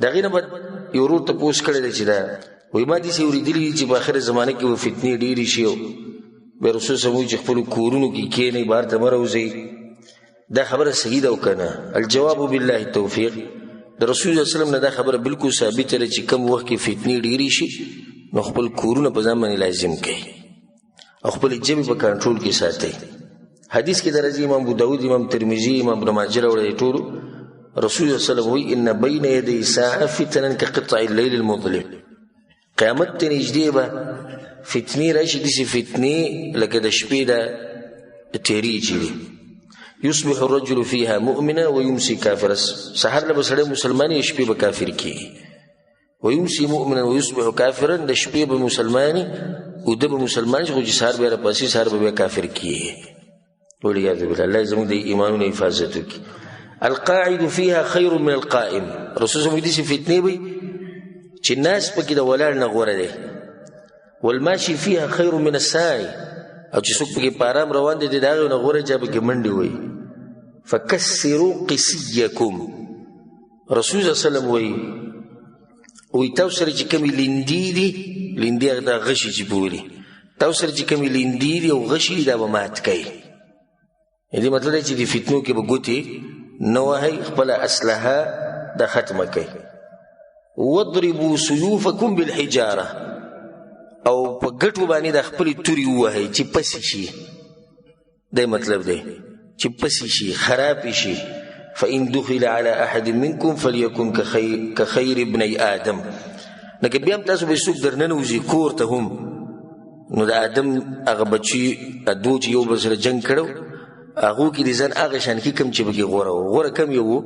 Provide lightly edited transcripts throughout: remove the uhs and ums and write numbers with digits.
د هغې نه بعد یو ورور تپوس کړی دی چې دا وایي ما داسې اورېدلي دي چې په اخره زمانه کې به فتنې ډېرې شي او بیا رسول صاحب وایي چې خپلو کورونو کې کښېنئ، بهر ته مه راوځئ. دا خبره صحیح ده او که نه؟ الجواب بالله التوفیق. د رسول الله وسلم نه دا خبره بالکل ثابته ده چې کم وخت کې فتنې ډېرې شي نو خپل کورونه په ځان باندې لازم کړئ او خپل ژبې په کنټرول کې ساتئ. حدیث کې درځي امام ابو داود، امام ترمذی، امام ابن ماجه راوړی ټولو رسول الله صلی الله علیه وسلم وایي ان بین یدی ساعه فتنا کقطع الليل المظلم. قیامت ته نږدې به فتنې راشي، داسې فتنې لکه د شپې د تیرې چې دي. یصبح الرجل فيها مؤمنا ويمسي کافرا. سحر له به سړی مسلمان یې، شپې به کافر کېږي. ويمسي مؤمنا ويصبح کافرا، د شپې به مسلمان او د به مسلمان شي، خو چې سهار بیا راپاڅي سهار به بیا کافر کېږي. والعیاذ بالله. الله زموږ د ایمانونو حفاظت وکړي. القاعد فيها خير من القائم. رسول الله داسې فتنې وي چې ناس پکې د ولاړ نه غوره دی. والماشي فيها خير من الساعي، او چې څوک پکې په آرام روان دی د هغې نه غوره چې پکې منډې وهي. فکسروا قسیکم. رسول الله صلی الله علیه وسلم وایي وایي تاسو سره چې کومې لیندې دي، لیندې هغه دا غشي چې بولي، تاسو سره چې کومې لیندې دي او غشي دي دا به مات کوي. دې مطلب دی چې د فتنو کې به ګوتې نه وهئ، خپله اسلحه دا ختمه کوي. واضربوا سیوفکم بالحجاره، او په ګټو باندې د خپلې تورې ووهئ چې پسې شي. دی مطلب دی چې پسې شي، خراب شي. فإن دخل على أحد منكم فليكن كخير ابن آدم. نو که بیا هم تاسو به څوک درننوځي کور ته هم، نو د آدم هغه بچي دوو چې یو بل سره جنګ کړو، هغو کې د ځان هغه شان کې کوم چې پکې غوره و. غوره کم یو و،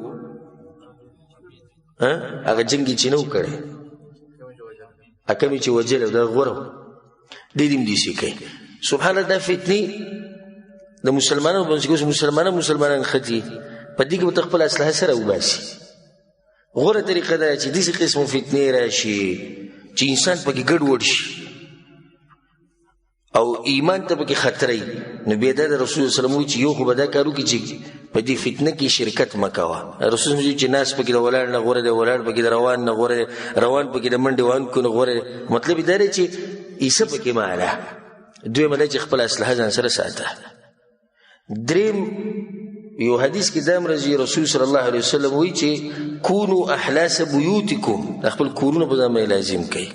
هغه جنګ یې چې نه و کړی، کوم یې چې وژلی دا غوره و. دې دې هم داسې کوي. سبحان الله، دا فتنې د مسلمانانو په منځ کې اوس مسلمانان ښه په دې کې به ته خپله اسلحه سره وباسي. غوره طریقه دا چې داسې قسم فتنې راشي چې انسان پکې ګډوډ شي او ایمان ته پکې خطر وي، نو بیا دا د رسول الله صلی الله علیه وسلم وایي چې یو خو به دا کار وکړي چې په دې فتنه کې شرکت مه کوه. رسول الله چې ناس پکې د ولاړ نه غوره دی، ولاړ پکې د روان نه غوره دی، روان پکې د منډې وهونکو نه غوره دی. مطلب یې دا دی چې عیسی پکې مه اله. دویمه دا چې خپله اسلحه ځان سره ساته. دریم یو حدیث کې دا هم راځي، رسول صلی الله علیه وسلم وایي چې کونو احلاس بیوتکم، د خپل کورونو په ځان باندې لازم کړئ.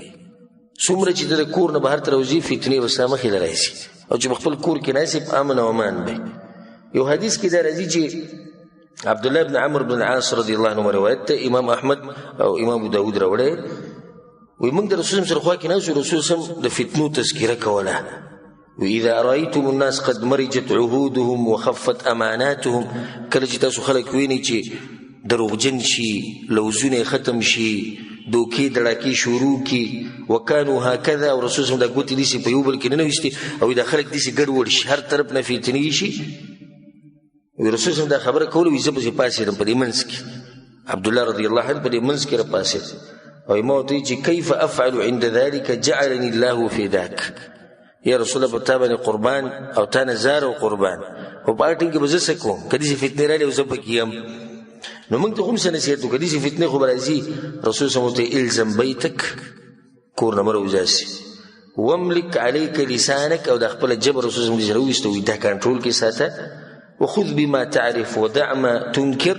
څومره چې د کور نه بهر ته راوځي فتنې به ستا مخې له راشي، او چې په خپل کور کې ناست یې په امن او امان دی. یو حدیث کې دا راځي چې عبد الله بن عمرو بن العاص رضی الله عنه روایت ته امام احمد او امام ابو داود راوړی، وایي موږ د رسول سره خوا کې ناست وو، رسول سم د فتنو تذکره کوله. وإذا رأيتم الناس قد مرجت عهودهم وخفت أماناتهم، کله چې تاسو خلک وینئ چې دروغجن شي، لوزونه ختم شي، دوکې دړاکې شروع کی، وکانو هکذا، او رسول سم دا ګوتې داسې په یو بل کې ننویستې او دا خلک داسې ګډوډ شي، هر طرف نه فتنې شي. وی رسول سم دا خبره کوله، وی زه پسې پاڅېدم په دې منځ کې، عبدالله رضی الله عنه په دې منځ کې راپاڅېد او ما ورته ویل چې کیف افعل عند ذلک جعلني الله فداک، یا رسول الله په تا باندې قربان او تا نه زار او قربان، خو په هغه ټیم کې به زه څه کوم که داسې فتنې رالې او زه پکې یم؟ نو موږ ته خو هم څه نصیحت وکړه، داسې فتنې خو به راځي. رسول صلی الله علیه وسلم الزم بیتک، کور نه مه راوځاسې، واملک علیک لسانک، او د خپله ژبه رسول صلی الله علیه وسلم راوویسته، وایي دا کنټرول کې ساته، وخذ بما تعرف ودع ما تنکر،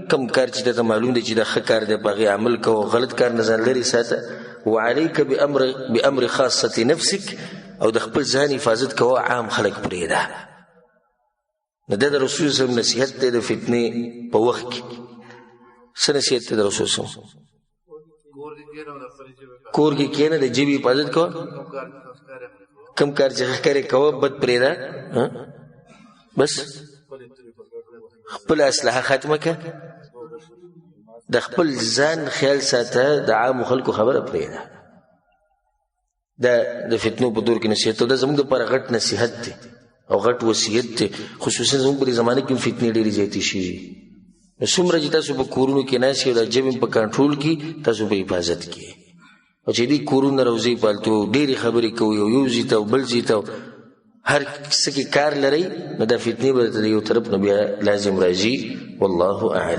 کم کار چې ته معلوم دی چې دا ښه کار دی په هغې عمل کوه، غلط کار نه ځان لرې ساته. وعليك بأمر خاصة نفسك، او د خپل ځان حفاظت کوه، عام خلک پرېږده. نو دا د رسول صلی الله علیه وسلم نصیحت دی د فتنې په وخت کې. څه نصیحت دی د رسول صلی الله علیه وسلم؟ کور کې کښېنه، د ژبې حفاظت کوه، کوم کار چې ښه کوه، بد پرېږده، بس خپله اسلحه ختمه کړه، د خپل ځان خیال ساته، د عامو خلکو خبره پرېږده. دا د فتنو په دور کې نصیحت، دا زموږ لپاره غټ نصیحت دی او غټ وصیت دی، خصوصا زموږ په دې زمانه کې فتنې ډېرې زیاتې شوي. نو څومره چې تاسو په کورونو کې ناست یئ او دا ژبې په کنټرول کې، تاسو په حفاظت کې. او چې دې کورونه راوځئ پالتو ډېرې خبرې کوئ او یو ځای ته او بل ځای ته هر څه کې کار لرئ، نو دا فتنې به درته د یو طرف نه بیا لازم راځي. والله اعلم.